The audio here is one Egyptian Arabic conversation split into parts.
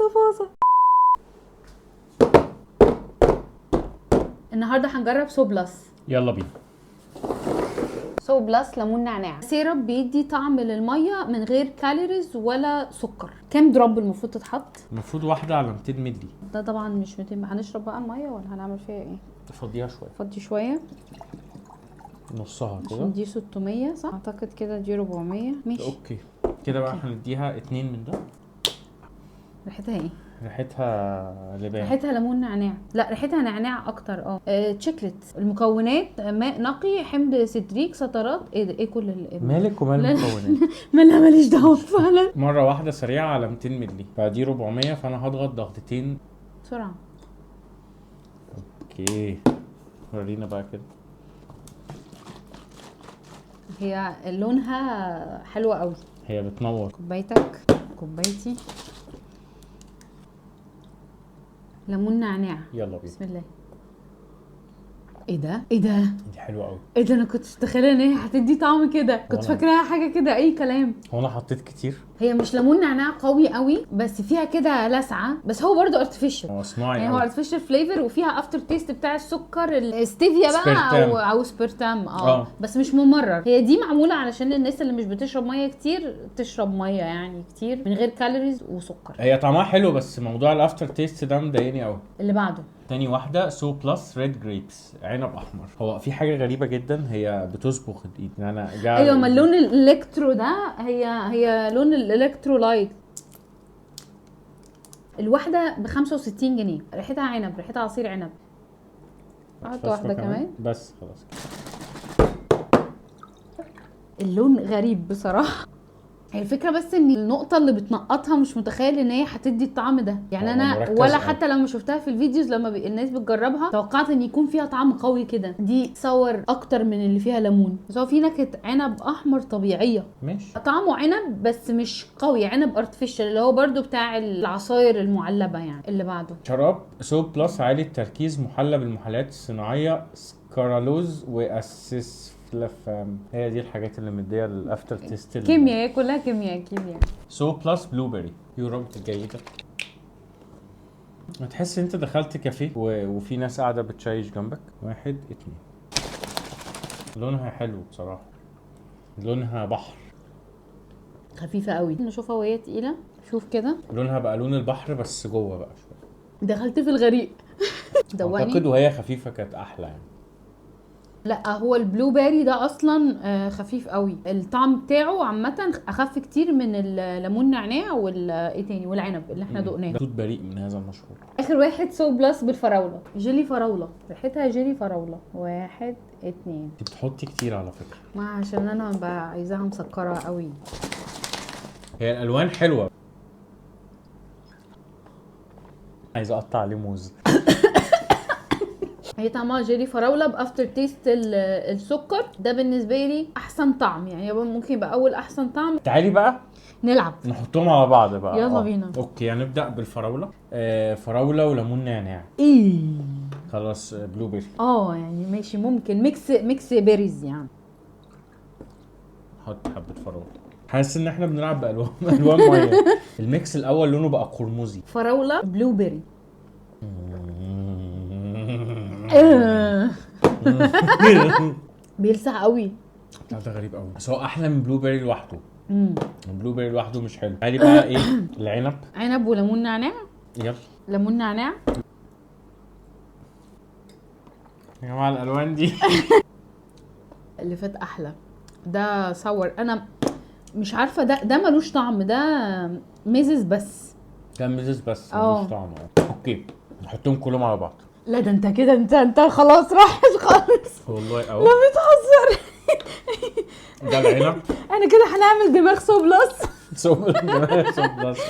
تفاصيل. النهارده هنجرب So Plus. يلا بينا. So Plus ليمون نعناع syrup بيدي طعم للمية من غير calories ولا سكر. كام drop المفروض تتحط؟ المفروض واحدة على 200 مللي. ده طبعا مش 200. هنشرب بقى المية ولا هنعمل فيها ايه؟ فضيها شوية. فضي شوية، نصها كده. عشان دي 600 صح؟ اعتقد كده دي 400. ماشي okay كده بقى هنديها 2 من ده. ريحتها ايه؟ ريحتها لبان. ريحتها ليمون نعناع. لا ريحتها نعناع اكتر. تشيكلت. المكونات ماء نقي، حمض ستريك، سترات. ايه ده؟ ايه كل مالك ومال المكونات؟ مالها ماليش دعوه فعلا. مرة واحدة سريعة على 200 مللي، فدي 400، فانا هضغط ضغطتين بسرعة. okay ورينا بقى كده. هي لونها حلوة قوي، هي بتنور. كوبايتك كوبايتي. ليمون نعناع. يلا بينا. بسم الله. ايه ده؟ ايه ده؟ دي حلوة قوي. ايه ده؟ انا كنت متخيله ان هي هتدي طعم كده، كنت فاكراها حاجة كده اي كلام. هو انا حطيت كتير؟ هي مش ليمون نعناع قوي قوي، بس فيها كده لسعه، بس هو برضو artificial. هو صناعي يعني هو artificial flavor، وفيها after taste بتاع السكر الستيفيا بقى او سبرتام. بس مش ممرر. هي دي معمولة علشان الناس اللي مش بتشرب مية كتير تشرب مية يعني كتير من غير calories وسكر. هي طعمها حلو، بس موضوع ال after taste ده مضايقني قوي. اللي بعده تاني واحدة So Plus red grapes، عنب احمر. هو في حاجة غريبة جدا، هي بتصبغ الايد يعني. انا ايوه، ما اللون ال electro ده، هي لون ال electrolyte. الواحدة ب 65 جنيه. ريحتها عنب، ريحتها عصير عنب. احط واحدة كمان بس خلاص. اللون غريب بصراحة. هي الفكرة بس ان النقطة اللي بتنقطها مش متخيل ان هي هتدي الطعم ده يعني. انا ولا حتى لما شفتها في ال videos لما الناس بتجربها توقعت ان يكون فيها طعم قوي كده. دي sour اكتر من اللي فيها ليمون، بس هو في نكهة عنب احمر طبيعية. ماشي، طعمه عنب بس مش قوي، عنب artificial اللي هو برده بتاع العصاير المعلبه يعني. اللي بعده شراب So Plus عالي التركيز، محلى بالمحليات الصناعية، سكرالوز واسيس لفام. هي دي الحاجات اللي مديه ال after taste. كيمياء، كلها كيمياء كيمياء. So Plus blueberry. يورب الجيدة. هتحس انت دخلت كافيه وفي ناس قاعدة بتشيش جنبك. 1 2. لونها حلو بصراحة، لونها بحر، خفيفة قوي. نشوفها وهي تقيلة. شوف كده لونها بقى لون البحر بس جوه بقى شوية. دخلت في الغريق. دوقني. اعتقد وهي خفيفة كانت احلى يعني. لا هو ال blueberry ده اصلا خفيف قوي، الطعم بتاعه عامة اخف كتير من الليمون نعناع وال ايه تاني والعنب اللي احنا دقناه. توت بريء من هذا المشروب. اخر واحد So Plus بالفراوله، جيلي فراوله، ريحتها جيلي فراوله. 1 2. انت بتحطي كتير على فكرة. ما عشان انا بقى عايزاها مسكره قوي. هي الالوان حلوة. عايزه اقطع عليه موز. هي طعمها جيلي فراوله ب after taste السكر. ده بالنسبة لي احسن طعم يعني، ممكن يبقى اول احسن طعم. تعالي بقى نلعب، نحطهم على بعض بقى. يلا بينا. okay هنبدا بالفراوله. فراوله وليمون نعناع. ايه خلاص blueberry. يعني ماشي، ممكن mix berries يعني. نحط حبه فراوله. حاسس ان احنا بنلعب بالوان الوان مية. ال mix الاول لونه بقى قرمزي. فراوله blueberry. بيلسع قوي. ده غريب قوي، بس هو احلى من blueberry لوحده. ال blueberry لوحده مش حلو. تعالي بقى ايه العنب. عنب وليمون نعناع. يلا ليمون نعناع. يا جماعة الالوان دي. اللي فات احلى. ده sour. انا مش عارفه ده ملوش طعم، ده ميزز بس. ده ميزز بس ملوش طعم. okay نحطهم كلهم على بعض. لا ده انت كده انت خلاص راحت خالص والله. اهو لا بتهزر. ده العنب. انا كده هنعمل دماغ So Plus. So Plus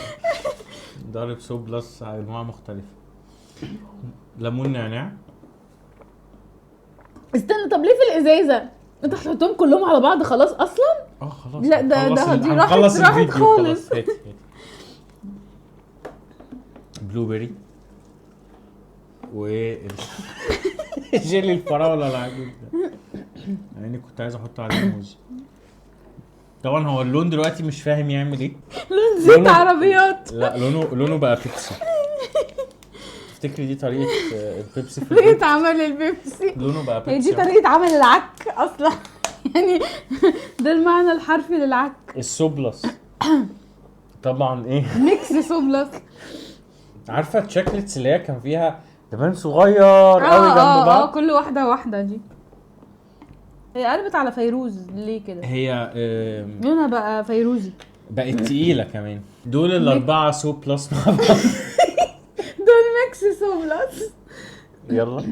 ضارب So Plus على انواع مختلفة. ليمون نعناع. استنى، طب ليه في الازازه؟ انت هتحطهم كلهم على بعض خلاص اصلا؟ خلاص. لا ده دي راحت خالص. blueberry و جيلي الفراوله العجيب ده، يعني كنت عايز احط عليه موز. طبعا هو اللون دلوقتي مش فاهم يعمل ايه. لون زيت عربيات. لا لونه بقى بيبسي. تفتكري دي طريقه البيبسي في البيت؟ طريقه عمل البيبسي. لونه بقى بيبسي. هي دي طريقه عمل العك اصلا. يعني ده المعنى الحرفي للعك. السوبلس طبعا ايه؟ mix سوبلس. عارفه ال Chiclets اللي هي كان فيها لبان صغير قوي جنب بعض؟ كل واحدة واحدة. دي هي قلبت على فيروز ليه كده؟ هي لونها بقى فيروزي، بقت تقيلة كمان. دول الاربعة سو بلس مع بعض. دول mix سو بلس. يلا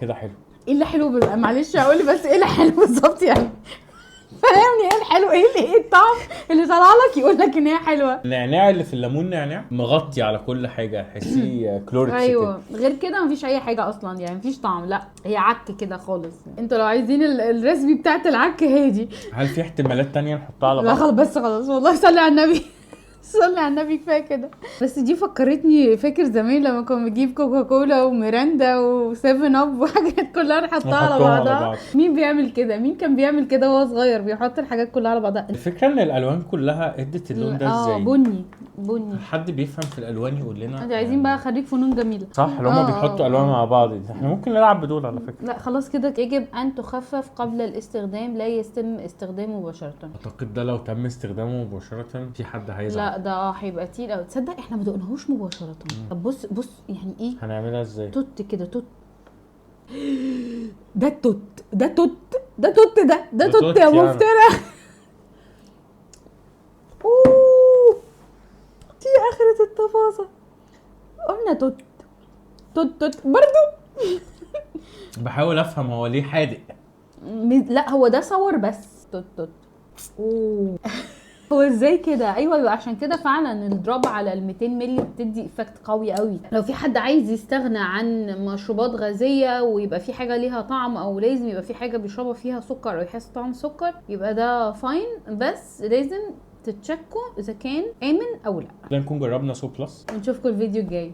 كده حلو. ايه اللي حلو بقى؟ معلش هقول بس ايه اللي حلو بالظبط يعني؟ فاهمني ايه الحلو؟ ايه الطعم اللي طلع لك يقول لك ان هي حلوة؟ النعناع اللي في الليمون نعناع مغطي على كل حاجة، تحسيه كلوريكس. ايوه كده. غير كده مفيش اي حاجة اصلا يعني، مفيش طعم. لا هي عك كده خالص. انتوا لو عايزين ال recipe بتاعت العك هي دي. هل في احتمالات تانية نحطها على بعض؟ لا خلاص بس خلاص والله، صلي على النبي. صلي على النبي كفاية كده. بس دي فكرتني، فاكر زمان لما كنا بنجيب كوكاكولا وميراندا و7 اب وحاجات كلها نحطها على بعضها؟ مين بيعمل كده؟ مين كان بيعمل كده وهو صغير بيحط الحاجات كلها على بعضها؟ الفكرة ان الالوان كلها ادت اللون ده ازاي؟ بني بني. حد بيفهم في الالوان يقول لنا. انتوا عايزين بقى خريج فنون جميلة صح؟ اللي هما بيحطوا الوان مع بعض دي. احنا ممكن نلعب بدول على فكرة. لا خلاص كده. يجب ان تخفف قبل الاستخدام، لا يتم استخدامه مباشرة. اعتقد ده لو تم استخدامه مباشرة في حد هيزعل. لا ده هيبقى تقيل قوي. تصدق احنا ما دقناهوش مباشرة. طب بص بص يعني ايه هنعملها ازاي؟ توت كده، توت ده، توت ده، توت ده، توت ده، ده توت يا مفترة. اوه دي اخرة التفاصيل. قلنا توت توت توت برضو. بحاول افهم هو ليه حادق. لا هو ده sour بس. توت توت. اوه هو ازاي كده؟ ايوه يبقى عشان كده فعلا ال drop على ال 200 مللي بتدي effect قوي قوي. لو في حد عايز يستغنى عن مشروبات غازية ويبقى في حاجة ليها طعم، او لازم يبقى في حاجة بيشربها فيها سكر او يحس طعم سكر، يبقى ده fine، بس لازم تتشكوا اذا كان امن او لا. نكون جربنا سو بلس، ونشوفكم الفيديو الجاي.